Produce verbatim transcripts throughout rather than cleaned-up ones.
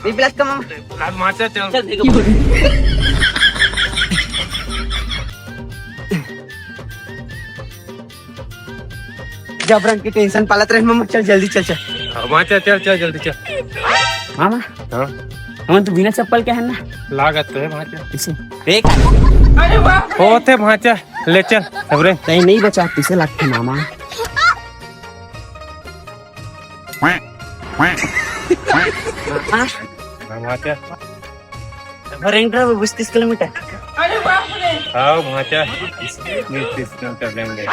भी ब्लैक का मामा। लाल माचा चल। चल, देखो। जबरन के टेंशन पालत रहे मामा, चल जल्दी चल, चल। हाँ, माचा चल, चल जल्दी चल। मामा, हाँ? हमन तो बिना चप्पल के है ना? लागत तो है माचा। इसे देख। होत हे माचा, ले चल। सबरे। नहीं, नहीं बचा, पीछे लागथे मामा। हाँ, माचा। रेंट रहा बस तीस किलोमीटर। हाँ, माचा। बीस तीस किलोमीटर लेंगे।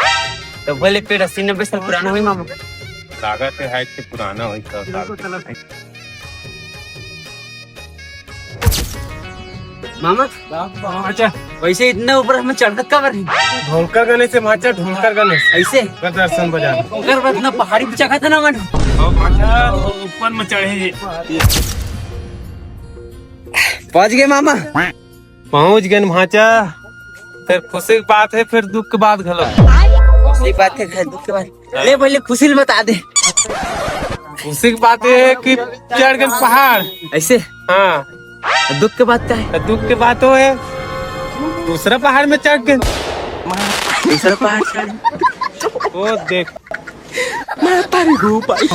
तो बोले पेड़ अस्सी नब्बे साल पुराना होई मामा। लागत है, है कि पुराना होई, सौ साल। मामा, अच्छा। वैसे इतना ऊपर हमें चढ़त काबर है? ढोलकर गणेश से माचा, ढोलकर गणेश। ऐसे? का दर्शन बजा। ओकर बाद ना पहाड़ी पे चढ़ा था ना मन। हाँ, माचा, ऊपर में चढ़े। पहुंच गए मामा। पहुंच गए माचा। फिर खुशी की बात है, फिर दुख की बात घलो। खुशी की बात है, फिर दुख की बात। ले पहले खुशी ल बता दे। खुशी की बात ये है कि चढ़ गए पहाड़। ऐसे? हाँ। दुख के बात का है? दुख के बात वो है, दूसरा पहाड़ में चढ़ गए। दूसरा पहाड़ चढ़। वो देख। मैं तारी रूप आई।